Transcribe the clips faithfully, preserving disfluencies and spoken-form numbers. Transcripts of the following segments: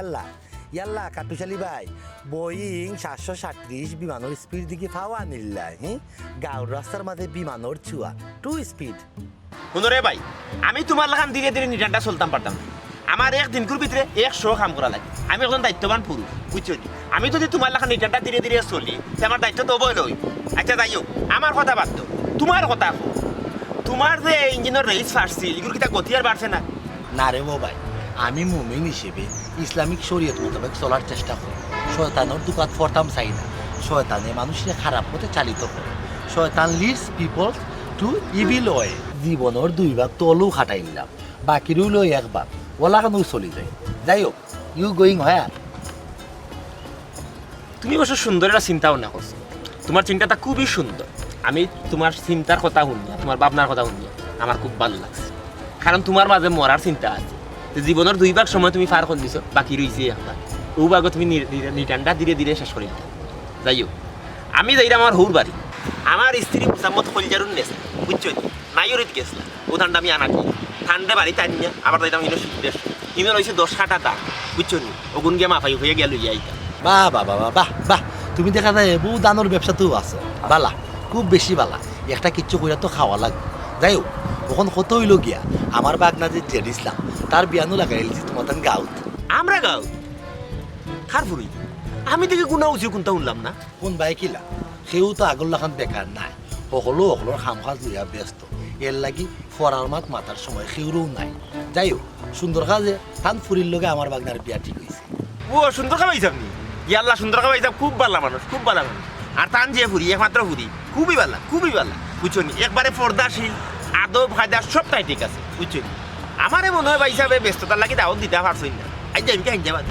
ইয়াল্লা, ইয়াল্লা, কাট্টুশালী ভাই, Boeing সাতশো সাতত্রিশ বিমানর speed দেখি ফাও আনিল্লা, হি? গাউর রাস্তার মাঝে বিমানর চুয়া, too speed। হুনো রে ভাই, আমি তুমার লাখান ধীরে ধীরে নিটানটা চলতাম পারতাম না। আমার এক দিনকুর ভিতরে একশো কাম করা লাগে। আমি একজন দায়িত্ববান পুরুষ, বুঝছো নি? আমি যদি তুমার লাখান নিটানটা ধীরে ধীরে চলি, তে আমার দায়িত্ব তো অবহেলা অইবো। আচ্ছা, যাই হোক, আমার কথা বাদ দেও, তুমার কথা কও। তুমার যে ইঞ্জিনর race ফাটছিল, ইগুর কিতা গতি আর বাড়ছে না? না রে ও ভাই, আমি মুমিন হিসেবে ইসলামিক শরীয়ত মোতাবেক চলার চেষ্টা করি। শয়তানর ধুকাত পড়তাম চাই না। শয়তানে মানুষরে খারাপ পথে চালিত করে। শয়তান leads people to evil way। জীবনর দুই ভাগ তো অউ খাটাইলাম, বাকি রইল এক ভাগ, অলাখানউ চলি যায়। যাই হোক, you going where? তুমি অবশ্য সুন্দর একটা চিন্তা ভাবনা করছো। তুমার চিন্তাটা খুবই সুন্দর। আমি তুমার চিন্তার কথা হুনিয়া, তুমার ভাবনার কথা হুনিয়া আমার খুব ভালা লাগছে। কারণ তুমার মাঝে মরার চিন্তা আছে। তো জীবনর দুই ভাগ সময় তুমি পার করি দিছো, বাকি রইছে এক ভাগ। অউ ভাগও তুমি নি-, নি-, নিটানটা ধীরে ধীরে শেষ করি দিতায়। যাই হোক, আমি যাইরাম আমার হউর বাড়ি। আমার স্ত্রী মুসাম্মত খলজারুন নেছে, বুঝছো নি? নাইওরিত গেছলা, অউ ধানটা আমি আনার কি? ধানটা বাড়িত আনিয়া আবার যাইতাম হিনো সিদ্ধেশ্বর। হিনো রইছে দশ কাঠা ধান, বুঝছো নি? অগুন গিয়া মাফাই হইয়া গিয়া লইয়া আইতাম। বাহ, বাহ, বাহ, বাহ, বাহ, বাহ। তুমি দেখা যায় বউ ধানর ব্যবসাতেও আছো। ভালা, খুব বেশি ভালা। একটা কিচ্ছু কইরা তো খাওয়া লাগবো। যাই হোক, অখন কথা অইলো গিয়া, আমার ভাগনা যে জেড ইসলাম, তার বিয়ানউ লাগাইলিছি তুমার তান গাউত। আমরা গাউত? কার ফুরি? আমি দেখি গুনা উচিত কুনটা হুনলাম না। কুন ভাই কিলা? কেউ তো আগর লাখান বেকার নাই, হকলউ হকলর কাম কাজ লইয়া ব্যস্ত, এর লাগি ফরার মাত মাতার সময় কেউরউ নাই। যাই হোক, সুন্দর কাজে তান ফুরির লগে আমার ভাগনার বিয়া ঠিক অইছে। ও, সুন্দর খাবাইছাব নি? ইয়াল্লা, সুন্দর খাবাইছাব, খুব ভালা মানুষ, খুব ভালা মানুষ। আর তান যে ফুরি, একমাত্র ফুরি, খুবই ভালা, খুবই ভালা, বুঝছো নি? একবারে পর্দাশীল, আদব কায়দা সবটাই ঠিক আছে, বুঝছো নি? আমারে মনে অয় ভাইসাবে ব্যস্ততার লাগি দাওত দিতা পারছইন না। আইজ আমি কাইন যাবা,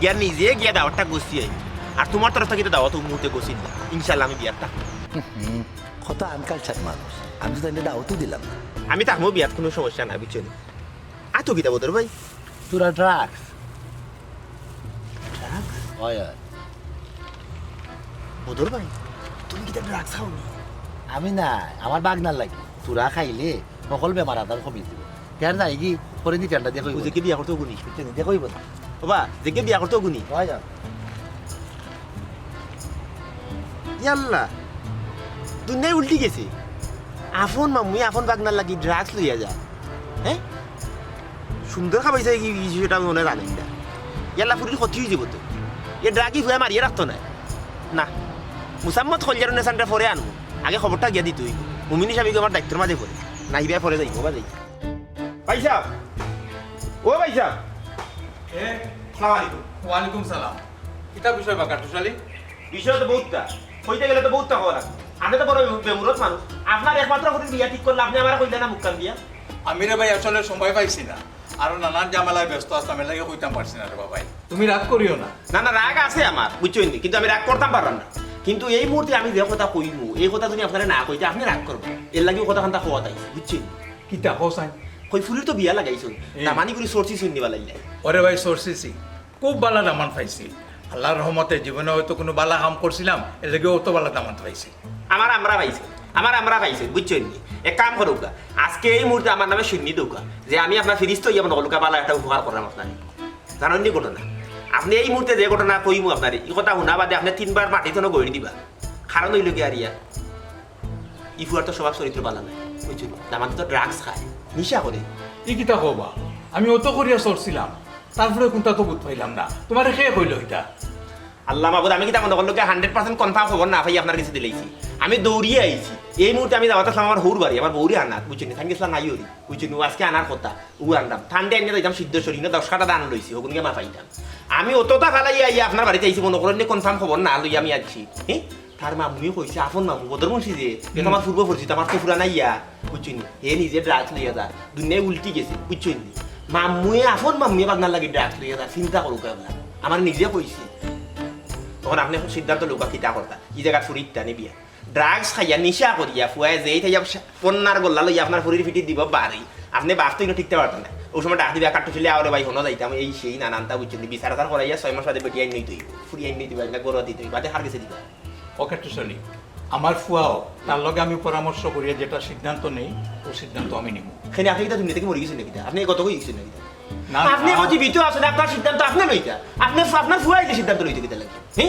গিয়া নিজে গিয়া দাওতটা গছি আইমু। আর তুমার তরফ থাকি তো দাওত অউ মুহূর্তে গছির না। ইনশাল্লাহ আমি বিয়াত থাকমু। হুম, কত uncultured মানুষ, আমি তো তাইলে দাওতউ দিলাম না। আমি থাকমু বিয়াত, কুনু সমস্যা নাই, বুঝছো নি? আতো কিতা বদর ভাই? থুড়া drugs। Drugs? অয়, অয়। বদর ভাই, তুমি কিতা drugs খাও নি? আমি না, আমার ভাগনার লাগি। থুড়া খাইলে হকল বেমার আজার কমি যিবো। তে আর যাইগি, পরে নি ঠান্ডা দেখো। যেগিয়ে বিয়া করতো অগুনি। দেখো অইবো না। ওবা, যেগিয়ে বিয়া করতো অগুনি। অয়, অয়। ইয়াল্লা, দুনিয়াই উল্টি গেছে। আপন মামুয়ে আপন ভাগনার লাগি drugs লইয়া যায়। হ্যাঁ? সুন্দর খাবাইছে কি বিষয়টা আমি মনে জানি না। ইয়াল্লা, ফুরির ক্ষতি অইযিবো তো। এ drug-ই ফুয়া মারিয়া রাখতো নায়। না, মুসাম্মত খলজারুন নেছানরে পরে আনমু। আগে খবরটা গিয়া দিতে অইবো। মুমিন হিসাবে আমার দায়িত্বর মাঝে পড়ে। না, হিবায় পরে যাইবো, বা যাই। ভাইসাব, ও ভাইসাব। এ? আসসালামু আলাইকুম। ওয়ালাইকুম সালাম। কিতা বিষয় বা কাট্টুশালী? বিষয় তো বউততা। কইতে গেলে তো বউততা কওয়া লাগবো। আপনে তো বড় বেমুরত মানুষ। আপনার একমাত্র ফুরির বিয়া ঠিক করলা, আপনে আমারে কইলা না মুখখান দিয়া। আমি রে ভাই আসলে সময় পাইছি না। আরো নানান ঝামেলায় ব্যস্ত আছলাম, এর লাগি কইতাম পারছি না রে বাবাই। তুমি রাগ করিও না। না, না, রাগ আছে আমার, বুঝছইন নি? কিন্তু আমি রাগ করতাম পারলাম না। কিন্তু এই মুহূর্তে আমি যে কথা কইমু, এই কথা যদি আপনারে না কই, তে আপনে রাগ করবা। এর লাগি অউ কথাখানতা কওয়াত আইছি, বুঝছইন নি? কিতা কও চাইন? কই ফুরির তো বিয়া লাগাইছইন। হুম। দামানি করি চর্চি চিন্নি বালাইলাই। ওরে ভাই, চর্চি চিন। খুব ভালা দামান পাইছি। আল্লার রহমতে জীবনে হয়তো কুনু ভালা কাম করছিলাম, এর লাগি অত ভালা দামান পাইছি। আমার আমরা পাইছে, আমার আমরা পাইছে, বুঝছইন নি? এক কাম করউক্কা, আজকে এই মুহূর্তে আমার নামে সইন্নি দেউক্কা যে আমি আপনার ফিরিস্তা অইয়া মনো করউক্কা ভালা একটা উপকার করলাম আপনারে। জানইন নি ঘটনা? আপনে এই মুহূর্তে যে ঘটনা কইমু আপনারে, ই কথা হুনা বাদে আপনে তিনবার মাটিত থনো গড়ি দিবা। কারণ অইলো গিয়া আর ইয়া, ই ফুয়ার তো স্বভাব চরিত্র ভালা নায়, বুঝছইন নি? দামান্দে তো drugs খায়, নিশা করে। ই কিতা কও বা? আমি অত করিয়া চলছিলাম, তারপরে কুনটা তো বুঝ পাইলাম না। তুমারে কে কইলো ইটা? আল্লা মাবুদ, আমি কিতা মনো করলাম কি hundred percent confirm খবর না পাই আপনার গেছে দিলাইছি। আমি দৌড়িয়া আইছি। এই মুহূর্তে আমি যাওয়াত আছলাম আমার হউর বাড়ি, আমার বউরে আনাত, বুঝছইন নি? তাইন গেছলা নাইওরি, বুঝছইন নি? অউ আজকে আনার কথা, অউ আনলাম। ঠান্ডা আনিয়া যাইতাম সিদ্ধেশ্বর, ইনো দশ কাঠা ধান লইছি, অগুন গিয়া মাফাইতাম। আমি অততা ফালাইয়া আইয়া আপনার বাড়িত আইছি, মনো করইন নি confirm খবর না লইয়া আমি আইছি। হি? তার মামুয়ে কইছে, আপন মামু, বদর মুন্সি যে, হে তো আমার পূর্ব পরিচিত, আমার তো ফুরান আইয়া, বুঝছইন নি? হে নিজে drugs লইয়া যার, দুনিয়াই উল্টি গেছে, বুঝছইন নি? মামুয়ে, আপন মামুয়ে ভাগনার লাগি drugs লইয়া যার, চিন্তা করউক্কা আপনারা। আমারে নিজে কইছে। অখন আপনে অখন সিদ্ধান্ত লউক্কা কিতা করতা, ই জাগাত ফুরি ইতা নি বিয়া। Drugs খাইয়া, নিশা করিয়া, ফুয়ায় যেই থাইয়া সা-, পন্নার গল্লা লইয়া আপনার ফুরির পিঠিত দিবো বাড়ি। আপনে বাপ তো ইনো টিকতা পারতা না। অউ সময় ডাক দিবা, "কাট্টুশালী, আও রে ভাই, হনো যাইতাম, এই সেই নানানতা, বুঝছইন নি? বিচার আচার করাইয়া ছয় মাস বাদে বেটি আইন নিতে অইবো, ফুরি আইন নিতে অইবো, না গরো দিতে অইবো, বাদে কার গেছে দিবা?" ও কাট্টুশালী, আমার ফুয়াও, তার লগে আমি পরামর্শ করিয়া যেটা সিদ্ধান্ত নেই, অউ সিদ্ধান্ত আমি নিমু। কেনে আপনে কিতা দুনিয়া থাকি মরি গেছইন নি কিতা? আপনে গত অই গেছইন নি কিতা? আপনে অখন জীবিত আছইন, আপনার সিদ্ধান্ত আপনে লইতা। আপনে, আপনার ফুয়ায় যে সিদ্ধান্ত লইতো কিতা লাগি? হি?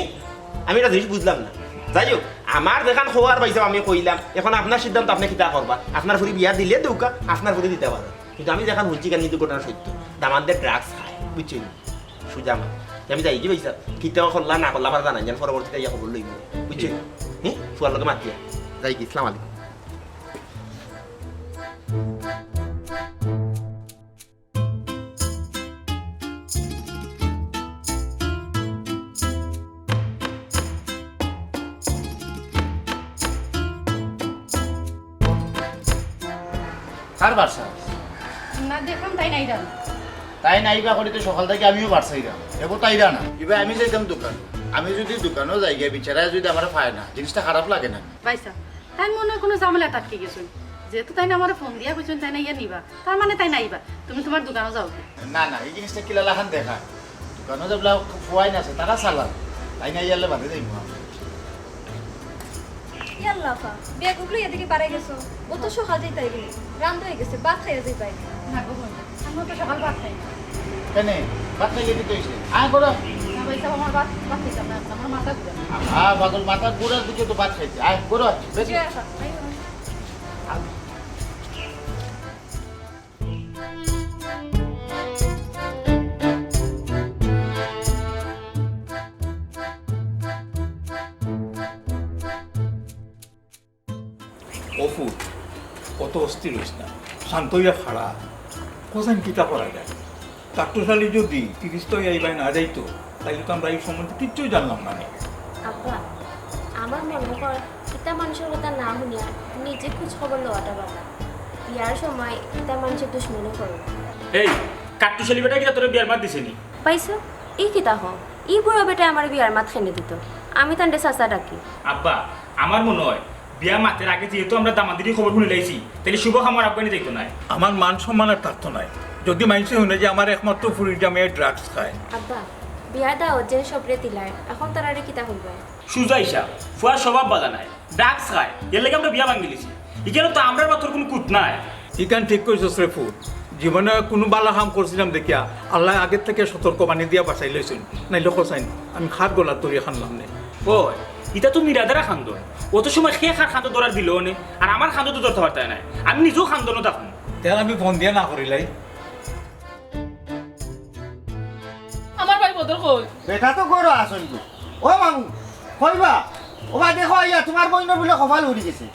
আমি একটা জিনিস বুঝলাম না। যাই হোক, আমার যেখান কওয়ার পাইছাম আমি কইলাম, এখন আপনার সিদ্ধান্ত আপনে কিতা করবা? আপনার ফুরি বিয়া দিলে দেউক্কা, আপনার ফুরি দিতা পারইন। কিন্তু আমি যেখান হুনছি, ইখান কিন্তু ঘটনা সত্য। দামান্দে drugs খায়, বুঝছইন? সুজা মাত। আমি যাইগি পাইছাম, কিতা করলা না করলা আমার জানাইন যান, পরবর্তীতে আইয়া খবর লইমু, বুঝছইন? হি? ফুয়ার লগে মাতিয়া। যাইগি, আসসালামু আলাইকুম। কার বাসা? না, দেখলাম তাইন আইরা না। তাইন আইবা করি তো সকাল থাকি আমিও বাসাইরাম। এগো তাইরা না। ইবা আমি যাইতাম দোকান। আমি যদি দোকানো যাইগি, বিচারায় যদি আমারে পায় না, জিনিসটা খারাপ লাগে না? ভাইসাব, তাইন মনে অয় কুনু ঝামেলাত আটকি গেছইন। যেহেতু তাইন আমারে ফোন দিয়া কইছইন তাইন আইয়া নিবা, তার মানে তাইন আইবা। তুমি তুমার দোকানো যাও। না, না, ই জিনিসটা কিলা লাখান দেখা। দোকানো যেবলা ফুয়াইন আছে, তারা চালাক। তাইন আইয়ারলে বাদে যাইমু। ইয়াল্লা আফা, ব্যাগ উগলু এদিকে বাড়াই গেছো। অত সকাল যাইতায় গেলে। রান্দা অই গেছে, ভাত খাইয়া যাইবায়। না গো বোন, আমি অত সকাল ভাত খাই না। কেনে? ভাত খাইলে কিতা অইছে? আয়, করো। না ভাইসাব, আমার ভাত, ভাত খাইতাম না, আমার মাথা ঘুরে। আহা, পাগল, মাথা ঘুরার দিকে তো ভাত খাইতে। আয়, করো, বেশি। জি, আফা, আইও। ও ফুত, অত অস্থির অইস না, শান্ত অইয়া খাড়া। কছাইন কিতা করা যায়? কাট্টুশ আলী যদি তিরিশ তই আইবায় না যাইতো, তাইলে তো আমরা ই সম্বন্ধে কিচ্ছুই জানলাম না নে। আব্বা, আমার মনে অয় ইতা মানষর কথা না হুনিয়া নিজে খোঁজ খবর লওয়াটা বালা। বিয়ার সময় ইতা মানষে দুশমনি করইন। এই, কাট্টুশ আলী বেটায় কিতা তোরে বিয়ার মাত দিছে নি? পাইছো? ই কিতা কও? ই বুড়া বেটায় আমারে বিয়ার মাত কেনে দিতো? আমি তানরে চাচা ডাকি। আব্বা, আমার মনে অয় বিয়া মাতের আগে যেহেতু আমরা দামান্দির খবর হুনিলাইছি, তাইলে শুভ কামর আগুয়ানি যাইতো নায়। আমার মান সম্মান আর থাকতো নায়, যদি মাইনষে হুনে যে আমার একমাত্র ফুরির জামাইয়ে drugs খায়। আব্বা, বিয়ার দাওয়াত যেন সবরে দিলায়, অখন তারারে কিতা কইবায়? সুজা হিসাব, ফুয়ার স্বভাব বালা নায়, drugs খায়, এরলাগি আমরা বিয়া ভাঙ্গিলিছি। ইখানো তো আমরার মাতর কুনু কুত নাই। ইখান ঠিক কইছস রে ফুত, জীবনে কুনু বালা কাম করছিলাম দেখিয়া আল্লায় আগের থাকি সতর্ক বাণী দিয়া বাচাইলাইছইন, নাইলে কছাইন আমি কার গলাত দড়ি কানলাম নে। ওই, ইতা তো মীরা দারার কান্দন, অত সময় কে কার কান্দো দড়ি দিলো নে, আর আমার কান্দো তো দড়ি পারতায় নায়, আমি নিজেও কান্দনো থাকমু। তে আমি ফোন দিয়া না করিলাই। আমার ভাই বদর কই? বেটা তো ঘরো আছইন গো। ও মামু, কইবা? ও বা দেখো আইয়া, তুমার বইনর বুলে কপাল উড়ি গেছে।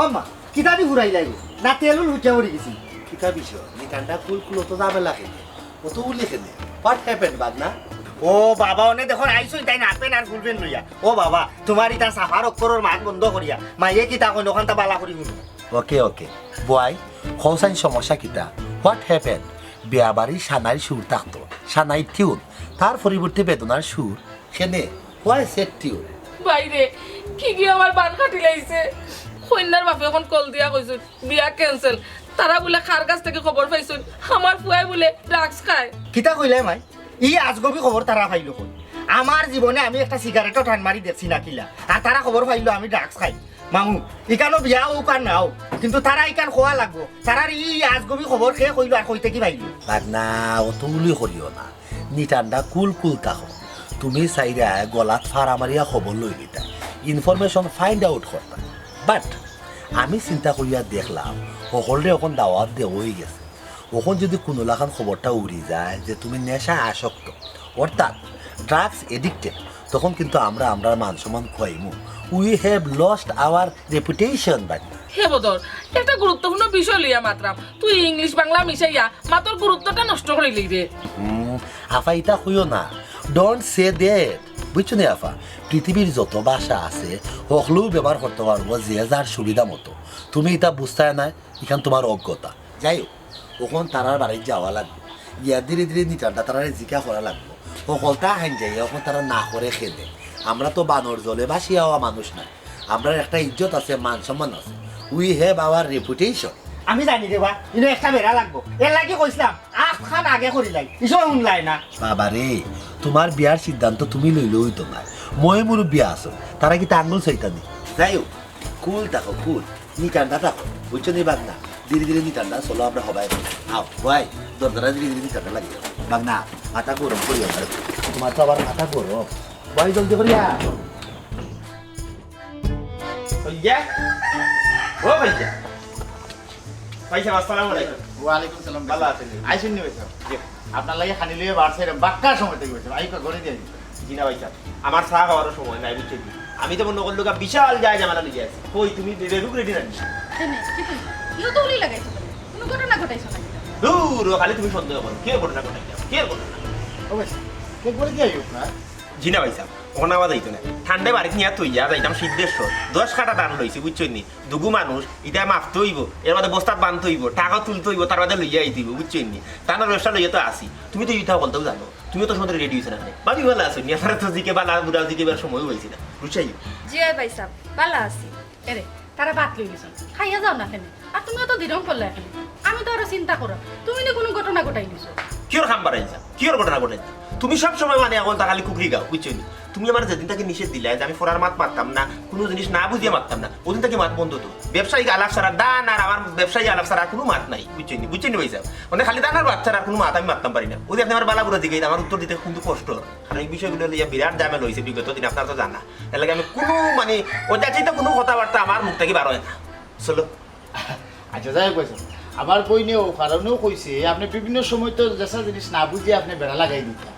ও মা, কিতা দি ফুরাইলাই গো? না তেলুল হুইচা উড়ি গেছে। কিতা বিষয়? নি ঠান্ডা কুল কুল অত ঝামেলা কেনে? অত উলি কেনে? What happened, বাগনা? ও বাবা, অনে দেখো আইছইন তাইন half pant আর full pant লইয়া। ও বাবা, তুমার ইতা সাফার অক্ষরর মাত বন্ধ করিয়া, মাইয়ে কিতা কইন অখানতা বালা করি হুনো। Okay, okay. বুয়াই, কছাইন সমস্যা কিতা? What happened? বিয়াবাড়ি সানাইর সুর থাকতো, সানাইর tune, তার পরিবর্তে বেদনার সুর। কেনে? Why sad tune? বাইরে, কিগিয়ে আমার বান কাটিলাইছে। কইন্যার বাপে অখন call দিয়া কইছইন, বিয়া cancel। তারা বুলে কার গেছ থাকি খবর পাইছইন, আমার ফুয়ায় বুলে drugs খায়। কিতা কইলায় মাই? ই আজগবি খবর তারা পাইলো কই? আমার জীবনে আমি একটা সিগারেটও টান মারি দেখছি না কিলা। আর তারা খবর পাইলো আমি drugs খাই। মামু, ইখানো বিয়া অউক আর না অউক, কিন্তু তারা ইখান কওয়া লাগবো। তারার ই আজগবি খবর কে কইলো আর কই থাকি পাইলো? বাগনা, অত উলি করিও না। নি ঠান্ডা কুল কুল থাকো। তুমি চাইরায় গলাত ফাড়া মারিয়া খবর লইলিতা। Information find out করতা। But আমি চিন্তা করিয়া দেখলাম, হকলরে অখন দাওয়াত দেওয়া অইগেছে। অখন যদি কুনু লাখান খবরটা উড়ি যায় যে তুমি নেশা আসক্ত, অর্থাৎ drugs addicted, তখন কিন্তু আমরা আমরার মান সম্মান খুয়াইমু। We have lost our reputation, বাগনা। হে বদর, একটা গুরুত্বপূর্ণ বিষয় লইয়া মাতরাম, তুই ইংলিশ বাংলা মিশাইয়া মাতর গুরুত্বটা নষ্ট করিলি রে। হুম, আফা, ইতা কইও না, don't say that। বুঝছো নি আফা, পৃথিবীর যত ভাষা আছে, হকলেউ ব্যবহার করতে পারবো যে যার সুবিধা মতো। তুমি ইতা বুঝতায় নায়, ইখান তুমার অজ্ঞতা। যাই হোক, অখন তারার বাড়িত যাওয়া লাগবো, গিয়া ধীরে ধীরে নি ঠান্ডা তারারে জিকা করা লাগবো। হকলতা হাইন যাইয়া অখন তারা না করে কেনে। আমরা তো বানর জলে ভাসিয়া আওয়া মানুষ নায়, আমরার একটা ইজ্জত আছে, মান সম্মান আছে। We have our reputation. আমি জানি রে বা, ইনো একটা বেড়া লাগবো, এরলাগি কইছলাম, আখখান আগে করিলাই, ইসব হুনলায় না। বাবা রে, তুমার বিয়ার সিদ্ধান্ত তুমি লইলে অইতো নায়, ময় মুরব্বি আছইন, তারা কিতা আঙ্গুল চাইতা নি? যাই হোক, cool থাকো, cool, নি ঠান্ডা থাকো, বুঝছো নি বাগনা? ধীরে ধীরে নিতাম না, চলো আমরা হবাই। আও, ভাই, দরজাটা ধীরে ধীরে নিতাম না লাগে। বাগনা, মাথা গরম করিও না। তোমার তো আবার মাথা গরম। ভাই, জলদি করিয়া। ভাইয়া? ও ভাইয়া। ভাই সাহেব, আসসালামু আলাইকুম। ওয়ালাইকুম সালাম। ভালা আছইন নি? আইছইন নি ভাই সাহেব? জি। আপনার লাগি খানি লইয়া বার চাইরাম, বাক্কা সময় থাকি ভাই সাহেব। আইকা ঘরে দিয়া দিন। জি না ভাই সাহেব, আমার চা খাওয়ারও সময় নাই, বুঝছইন নি? আমি তো মনো করলু গা বিশাল যায় ঝামেলা লইয়া আইছি। কই তুমি বে-, বেগুক রেডি রাখি? কেনে? কি কইছ? ইও তো উলি লাগাইছো কেনে? কোনো ঘটনা ঘটাইছো নাকি? দূর, ও খালি তুমি সন্দেহ করো। কে ঘটনা ঘটাইলাম? কে ঘটনা? ও ভাই সাহেব, কে করে দিয়া আইও না? জি না ভাই সাহেব, অখন আওয়া যাইতো না। ঠান্ডায় বাড়িত নিয়া থইয়া যাইতাম সিদ্ধেশ্বর। দশ কাটা ধান লইছি, বুঝছইন নি? দুগু মানুষ, ইটা মাপতে অইবো, এর বাদে বস্তাত বানতে অইবো, টাকা তুলতে অইবো, তার বাদে লইয়া আইতে অইবো, বুঝছইন নি? ধানর ব্যবসা লইয়া তো আছি। তুমি তো ইটা বলতেও জানো, তুমিও তো সময় রেডি অইছো না কেনে? ভাবি ভালা আছো নি? আমার তো জিকে বালা বুড়া জিকে বার সময় অইছে না, বুঝছইন? জি অয় ভাই সাহেব, ভালা আছি। এরে, তারা ভাত লই গেছইন, খাইয়া যাও না কেনে? আর তুমিও তো দিরং করলা কেনে? আমি তো আরো চিন্তা কররাম, তুমি নি কোনো ঘটনা ঘটাই নিছো। কিওর কাম বাড়াইছা? কিওর ঘটনা ঘটাইছা? তুমি সব সময় মানে এখন তা খালি কুকরি গাও, বুঝছো নি? তুমি আমার যেদিন থাকি নিষেধ দিলায় যে আমি ফরার মাত মারতাম না, কোনো জিনিস না বুঝিয়া মারতাম না, ওদিন থাকি মাত বন্ধ তো। ব্যবসায়িক আলাপ ছাড়া ধান আর আমার ব্যবসায়িক আলাপ ছাড়া আর কোনো মাত নাই, বুঝছো নি? বুঝছো নি ভাই সাহেব? মানে খালি ধান আর ভাত ছাড়া আর কোনো মাত আমি মারতাম পারি না। ওদিন আপনি আমার বালা বুড়া জিগাইন, আমার উত্তর দিতে কিন্তু কষ্ট অর। কারণ এই বিষয়গুলো লইয়া বিরাট ঝামেলা অইছে বিগত দিন, আপনার তো জানা। এর লাগি আমি কোনো মানে অযাচিত কোনো কথাবার্তা আমার মুখ থাকি বার অয় না। চলো। আচ্ছা, যাই হোক, কইছো। আমার বইনেও কারণেও কইছে, আপনি বিভিন্ন সময় তো যেসা জিনিস না বুঝিয়া আপনি বেড়া লাগাই দিতা।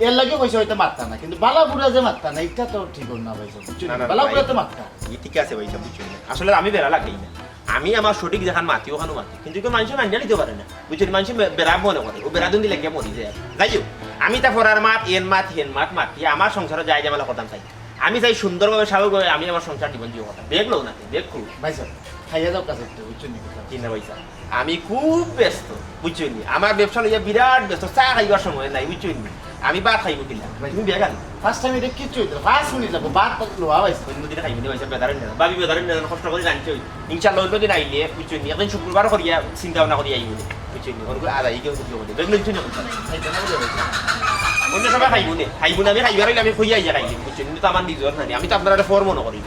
এর লাগি কইছে হয়তো মারতা না, কিন্তু বালা বুড়া যে মারতা না, ইটা তো ঠিক অর না ভাই সাহেব, বুঝছো নি? না, না, বালা ভাই। বুড়া তো মারতা। ই ঠিক আছে ভাই সাহেব, বুঝছো নি? আসলে আমি বেড়া লাগাই না। আমি আমার সঠিক যেখান মাতি, ওখানও মাতি। কিন্তু কেউ মানুষে মানিয়া নিতে পারে না। বুঝছো নি? মানুষে বে-, বেড়া মনে করে। ও বেড়া দুন দিলে কে মরি যায়। যাই হোক, আমি তা ফরার মাত, এন মাত, হেন মাত, মাতি আমার সংসারে যায় ঝামেলা করতাম চাই। আমি চাই সুন্দরভাবে, স্বাভাবিকভাবে আমি আমার সংসার জীবন জীবন করতাম। বেগ লও না, বেগ খুব। ভাই সাহেব, খাইয়া যাও কাছে একটু, বুঝছো নি? জি না ভাই সাহেব, আমি খুব ব্যস্ত, বুঝছো নি? আমার ব্যবসা লইয়া বিরাট ব্যস্ত, চা খাইবার সময় নাই, বুঝছো নি? আমি ভাত খাইবো কিলা? ভাই, তুমি বেগ আনো। First time ইটা কিচ্ছু অইতো না, পাঁচ মিনিট লাগবো, ভাত লওয়া ভাই। অন্য দিন খাইবো নি ভাই সাহেব, বেজার অইন না। ভাবি বেজার অইন না, কষ্ট করি রানছি। ইনশাআল্লাহ অন্য দিন আইলে, বুঝছো নি? একদিন শুক্রবার করিয়া চিন্তা ভাবনা করি আইবো, বুঝছো নি? ওর আগে আর আইগে বুঝছো নি? বেগ লইছো না? খাইতে না বলে ভাই। অন্য সময় খাইবো নি, খাইবো না, আমি খাইবার অইলে আমি কইয়া আইয়া খাইবো, বুঝছো নি? কিন্তু আমার নিজর না, আমি তো আপনার একটা ফর মনে করি।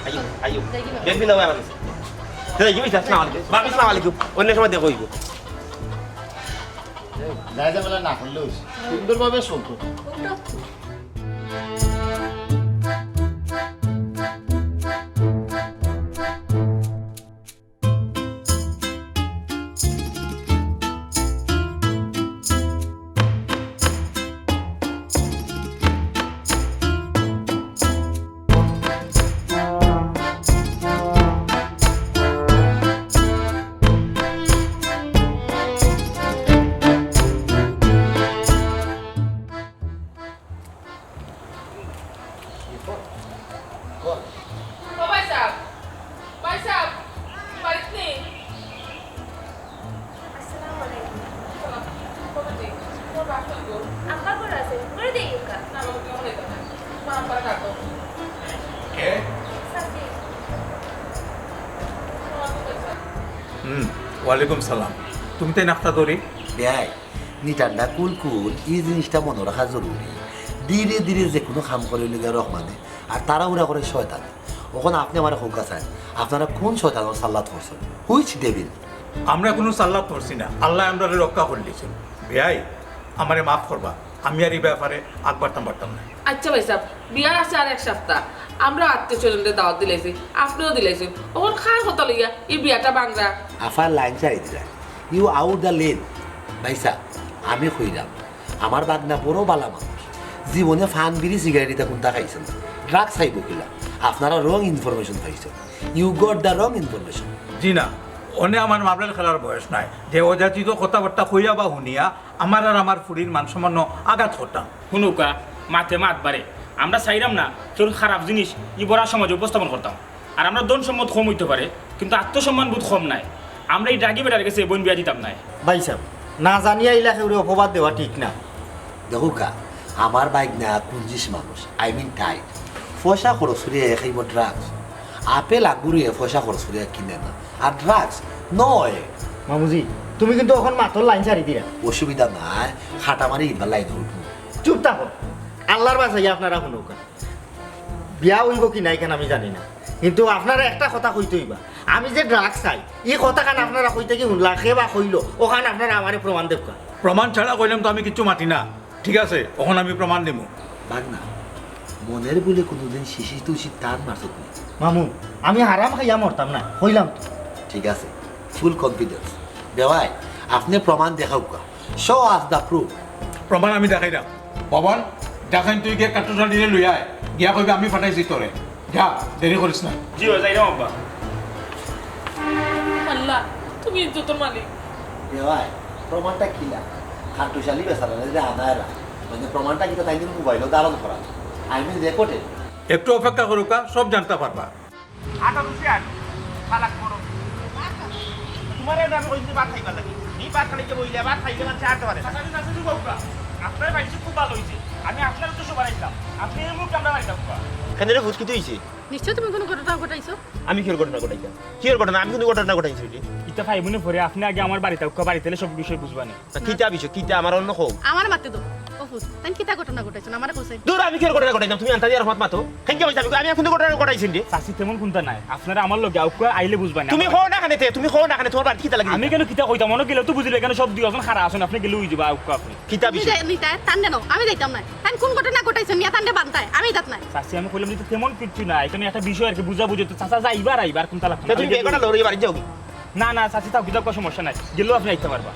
আইও, আইও। বেগ দিলাও আমার কাছে। এই, এই, আসসালামু আলাইকুম। ভাবি, আসসালামু আলাইকুম। অন্য সময় দেখা অইবো। এই, যা যা বলে না করলে অইছে। সুন্দরভাবে চলতো। ও ভাই সাহেব, ভাই সাহেব, বাড়িত নি? আসসালামু আলাইকুম। সালাম। কবে নি? তোমার বাপ কই গো? আব্বা ঘরে আছে, ঘরে দিয়ে গেলগা। না বাবা, তুমি ওখানে যাও না। তোমার আব্বারে ডাকো। কে? সাথী। তোমার আব্বা কই স্যার? হুম, ওয়ালাইকুম সালাম। তুমি তাই নাস্তা ধরি? বেয়াই, নিটান্ডা কুল কুল, ই জিনিসটা মনো রাখা জরুরি। ধীরে ধীরে যে কুনু কাম করে লইগা রহমানে, আর তাড়াহুড়া করে শয়তানে। অখন আপনে আমারে কউক্কা চাইন, আপনারা কুন শয়তানর সাল্লাত করছইন? Which devil? আমরা কুনু সাল্লাত করছি না, আল্লায় আমরারে রক্ষা করিলিছইন। বেয়াই, আমারে মাফ করবা, আমি আর ই ব্যাপারে আগ বাড়তাম পারতাম না। আচ্ছা ভাই সাহেব, বিয়ার আছে আর এক সাপ্তা, আমরা আত্মীয় স্বজনরে দাওয়াত দিলাইছি, আপনেও দিলাইছইন, অখন কার কথা লইয়া ই বিয়াটা ভাংরা? আফা লাইন ছাড়ি দিলা, you out the lane। ভাইসাব, আমি কইরাম, আমার ভাগনা বড় ভালা মানুষ, জীবনে পান বিড়ি সিগারেট ইতা কুনতা খাইছে না, drugs খাইবো কিলা? আপনারা wrong information পাইছইন, you got the wrong information। জি না, অনে আমার মার্বেল খেলার বয়স নায়, যে অযাচিত কথাবার্তা কইয়া বা হুনিয়া আমার আর আমার ফুড়ির মান সম্মানো আঘাত করতাম। হুনউক্কা, মাতে মাত বাড়ে। আমরা চাইরাম না কেউর খারাপ জিনিস ই বড়া সমাজে উপস্থাপন করতাম। আর আমরার ধন সম্পদ কম অইতো পারে, কিন্তু আত্মসম্মান বোধ কম নায়। আমরা ই ড্রাগি বেটার গেছে বইন বিয়া দিতাম নায়। ভাইসাব, না জানিয়া ইলা কেউরে অপবাদ দেওয়া ঠিক না। দেখউক্কা, আমার ভাগনা কুঞ্জিস মানুষ, I mean tight। পয়সা খরচ করিয়া খাইবো drugs। আপেল আঙ্গুরে পয়সা খরচ করিয়া কিনে না। আর drugs নয়। মামুজি, তুমি কিন্তু অখন মাতর লাইন ছাড়ি দিরা। অসুবিধা নাই, খাটা মারি ইবার লাইনে উঠমু। চুপ থাকো, আল্লার বাচাইয়া আপনারা হুনউক্কা। বিয়া অইবো কি না ইখান আমি জানি না, কিন্তু আপনারা একটা কথা কইতে অইবা, আমি যে ড্রাগ চাই, ই কথাখান আপনারা কই থাকি হুনলা, কে বা কইলো, অখান আপনারা আমারে প্রমাণ দেউক্কা। প্রমাণ ছাড়া কইলাম তো আমি কিচ্ছু মাতি না। ঠিক আছে, অখন আমি প্রমাণ দিমু। ভাগনা, মনের ভুলে কোনোদিন শিশি তুশি টান মারছত নি? মামু, আমি হারাম খাইয়া মরতাম না, কইলাম তো। ঠিক আছে, ফুল কনফিডেন্স। বেওয়াই, আপনে প্রমাণ দেখাউক্কা। Show us the proof. প্রমাণ আমি দেখাইরাম। পবন, যা খান তুই গিয়া কাট্টুশালীরে লইয়া আয়। গিয়া কইবে আমি পাঠাইছি তোরে। যা, দেরি করিস না। জি ভাই, যাইরাম আব্বা। আল্লাহ, তুমি ইজ্জতর মালিক। বেওয়াই, প্রমাণটা কিলা? কাট্টুশালী বেচারারে যে আনায়রা। মানে প্রমাণটা কিতা তাইন মোবাইলো ধারণ করা। I mean recorded. একটু অপেক্ষা করউক্কা, সব জানতা পারবা। আটা রুটি আর খালাক করো। তোমারে আমি কইছি ভাত খাইবার লাগি। নি ভাত খাইতে বইলে ভাত খাইতে মানষে আটতে পারে না। আপনার বাড়িতে খুব ভালা অইছে। আমি আপনার উদ্দেশ্যে বাড়াইতাম। আপনি এই মুখ আমরা বাড়িতাম। কেনে রে, ফুত কিতা অইছে? নিশ্চয় তুমি কোনো ঘটনা ঘটাইছো। আমি কিওর ঘটনা ঘটাইতাম? কিওর ঘটনা? আমি কোনো ঘটনা ঘটাইছি নি? ইতা ফাইবুনে পরে আপনি আগে আমার বাড়িত আউক্কা, বাড়িত আইলে সব বিষয় বুঝবা নি। তা কিতা বিষয়? কিতা আমার অন্য কও? আমার মাতে দাও। ও ফুত, তাইন কিতা ঘটনা ঘটাইছইন? আমারে কইছইন। দূর, আমি কিওর ঘটনা ঘটাইতাম? তুমি আনতা দিয়া রহমত মাতো। কেন কি অইছে? আমি, আমি কোনো ঘটনা ঘটাইছি নি? চাচি তেমন কুন্তা নাই। আপনারা আমার লগে আউক্কা, আইলে বুঝবা নি। তুমি কও না কেনে তে, তুমি কও না কেনে, তোমার বাড়িত কিতা লাগি? আমি কেনে কিতা কইতাম? অনো গেলে তো বুঝিলে, এখানে সব দুই আছইন, খাড়া আছইন, আপনি গেলে অইযিবো আউক্কা আপনি। কিতা তুমি বিষয়? যাই-, নিতায়, তান দেন, আমি যাইতাম না। তান কোন ঘটনা ঘটাইছইন, নিয়া তান দে বান্তায়, আমি যাইতাম না। চাচি, আমি কইলাম যে তেমন কিচ্ছু না, এখানে একটা বিষয় আর কি, বুঝা বুঝি তো চাচা যাইবা আর আইবা, আর কুন্তা লাগতো না। তা তুমি আমি বেগটা লড়ি বাড়ি যাও কি? না, না, চাচি, তাও কিতা কোনো সমস্যা নাই, গেলেও আপনি আইতে পারবা।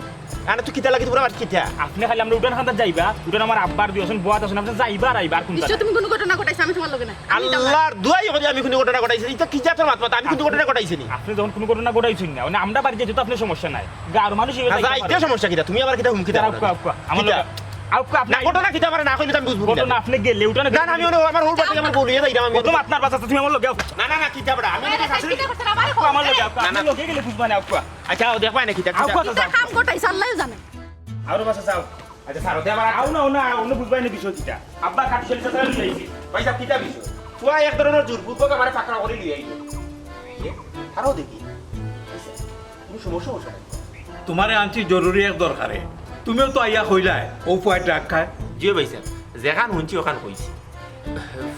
আরে তুই কিতা লাগি তোমরা বাড়ি কিতা? আপনি খালি আমরা উঠান খান্দাত যাইবা, উঠান আমার আব্বার দুই আছইন বওয়াত আছইন, আপনি যাইবা আর আইবা, আর কুন্তা নিশ্চয় নাই। তুমি কোনো ঘটনা ঘটাইছো, আমি তোমার লগে নাই, আমি যাইতাম না। আল্লাহর দোয়াই করি আমি কোনো ঘটনা ঘটাইছি নি। ইতা কিতা তোর মাত মাত? আমি কোনো ঘটনা ঘটাইছি নি। আপনি যখন কোনো ঘটনা ঘটাইছইন না, মানে আমরা বাড়ি যাইতে তো আপনার সমস্যা নাই। গাঁওর মানুষ হ্যাঁ, যাইতে সমস্যা কিতা? তুমি আবার কিতা হুমকি দাও? আউক্কা, আউক্কা, আমার কিতা? লগে। আউক্কা, আপনি না, ঘটনা কিতা আমার না কইলে তো আমি বুঝবো না, কিতা? আপনি গেলে উঠানে না, না, আমি অনে আমার হুরু বাড়ি আমার বউ লইয়া যাইরাম আমি। কত মাত মারবা চাচা, তুমি আমার লগে আও। না, না, না, কিতা বেটা? আমি আমার লগে আউক্কা, না, না। আপনি লগে গেলে বুঝবা না, আউক্কা। আচ্ছা, ও দেখবা না কিতা, কিতা? আউক্কা, চাচা। কাম ঘটাইছে, আল্লাহই জানে। আরো বাসা যাও। আচ্ছা, স্যার, ওতে আবার আও না, আও না, অনো বুঝবা না বিষয় কিতা। আব্বা কাট্টুশালী চাচা লই আইছি। ভাই সাহেব, কিতা বিষয়? পুয়া এক ধরনের জোরপূর্বক আমারে পাকড়াও করি লই আইলো। ইয়ে, আরো দেখি। আচ্ছা, কোনো সমস্যা অইছে না? তোমারে আনছি জরুরি এক দরকারে। তুমিও তো আইয়া কইলায়, ও পুয়ায় ড্রাগ খায়। জি ভাই সাহেব, যেখান হুনছি ওখান কইছি।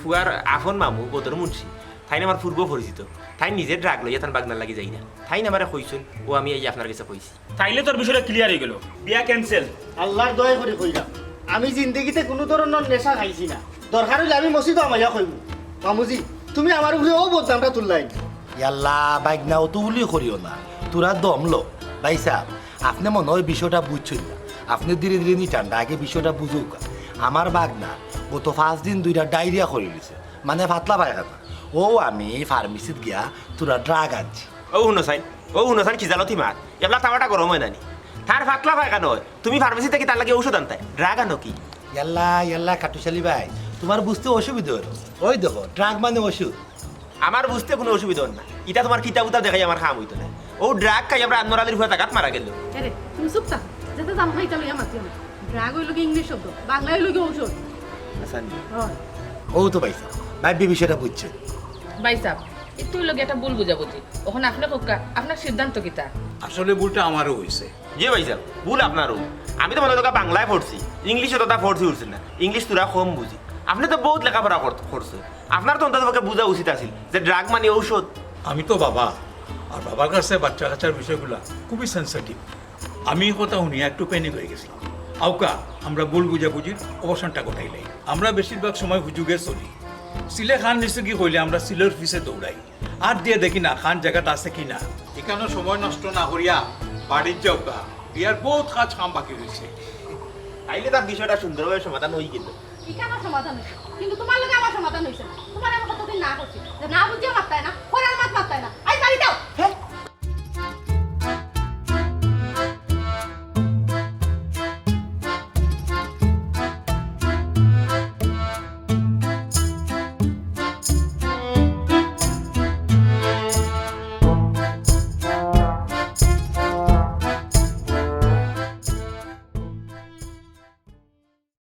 পুয়ার আফন মামু বদর মুন্সি, তাইন আমার পূর্ব পরিচিত। তাইন নিজে ড্রাগ লইয়া তান বাগনার লাগি যাইরা। তাইন আমারে কইছইন, ও আমি আইয়া আপনার গেছে কইছি। তাইলে তোর বিষয়টা ক্লিয়ার অইগেলো, বিয়া ক্যান্সেল। আল্লাহর দোয়াই করি কইরাম, আমি জিন্দেগিতে কুনু ধরনর নেশা খাইছি না। দরকার অইলে আমি মসজিদো হামাইয়া কইমু, মামুজি, তুমি আমার উপরে অউ বদনামটা তুললায়। ইয়াল্লা, বাইগনা, অতো উলি করিও না, থুড়া দম লও। ভাই সাব, আপনে মনো অয় বিষয়টা বুঝছইন না, আপনে ধীরে ধীরে নিটান্ডা আগে বিষয়টা বুঝউক্কা। আমার বাগনা গত পাঁচ দিন ধইরা ডায়রিয়া করিলিছে, মানে পাতলা পায়খানা। অউ আমি ফার্মেসিত গিয়া থুড়া ড্রাগ আনছি। অউ হুনো চাইন, অউ হুনো চাইন, কি জালতি মাত, এবলা তাওয়াটা গরম অয় না নি? তার পাতলা পায়খানা অয়, তুমি ফার্মেসি থাকি তার লাগি ঔষধ আনতায়, ড্রাগ আনো কি? ইয়াল্লা, ইয়াল্লা, কাট্টুশালী ভাই, তুমার বুঝতে অসুবিধা অইলো। অউ দেখো, ড্রাগ মানে অষুধ। আমার বুঝতে কুনু অসুবিধা অর না, ইটা তুমার কিতাব উতাব দেখাই আমার কাম অইতো না। অউ ড্রাগ খাই আমরা আনোয়ার আলীর পুয়া জাগাত মারা গেলো। এরে, তুমি চুপ থাকো, যেটা জানো না ইটা লইয়া মাতিও না। ড্রাগ অইলো গি ইংলিশ শব্দ, বাংলা অইলো গি ঔষধ। আচ্ছা নি। অয়। অউ তো ভাই সাব, ভাই বিষয়টা বুঝছইন। ভাই সাব, ইটা অইলো গি একটা ভুল বুঝাবুঝি। অখন আপনে কউক্কা, আপনার সিদ্ধান্ত কিতা? আসলে ভুলটা আমারও অইছে। জি ভাই সাব, ভুল আপনারও। আমি তো মনো অয় বাংলায় পড়ছি, ইংলিশে তো তা পড়ছি উঠছে না, ইংলিশ থুড়া কম বুঝি। আপনে তো বউত লেখাপড়া কর-, করছইন, আপনার তো অন্তত পক্ষে বুঝা উচিত আছিল যে ড্রাগ মানে ঔষধ। আমি তো বাবা, আর বাবার কাছে বাচ্চা কাচ্চার বিষয়গুলা খুবই সেনসিটিভ। আমি ই কথা হুনিয়া একটু প্যানিক অইগেছিলাম। আউক্কা, আমরা ভুল বুঝাবুঝির অবসানটা ঘটাইলাই। আমরা বেশিরভাগ সময় হুজুগে চলি। সিলে খান নিছে গি কইলে আমরা সিলর পিছে দৌড়াই। আর দিয়া দেখি না খান জাগাত আছে কি না। ইখানো সময় নষ্ট না করিয়া বাড়িত যাউক্কা। বিয়ার বউত কাজ কাম বাকি রইছে। তাইলে তার বিষয়টা সুন্দরভাবে সমাধান অইগেলো। ইখানো সমাধান অইছে, কিন্তু তুমার লগে আমার সমাধান অইছে না। তুমারে আমি কতদিন না করছি যে না বুঝিয়া মাততায় না, করার মাত মাততায় না। আইজ বাড়ি যাও।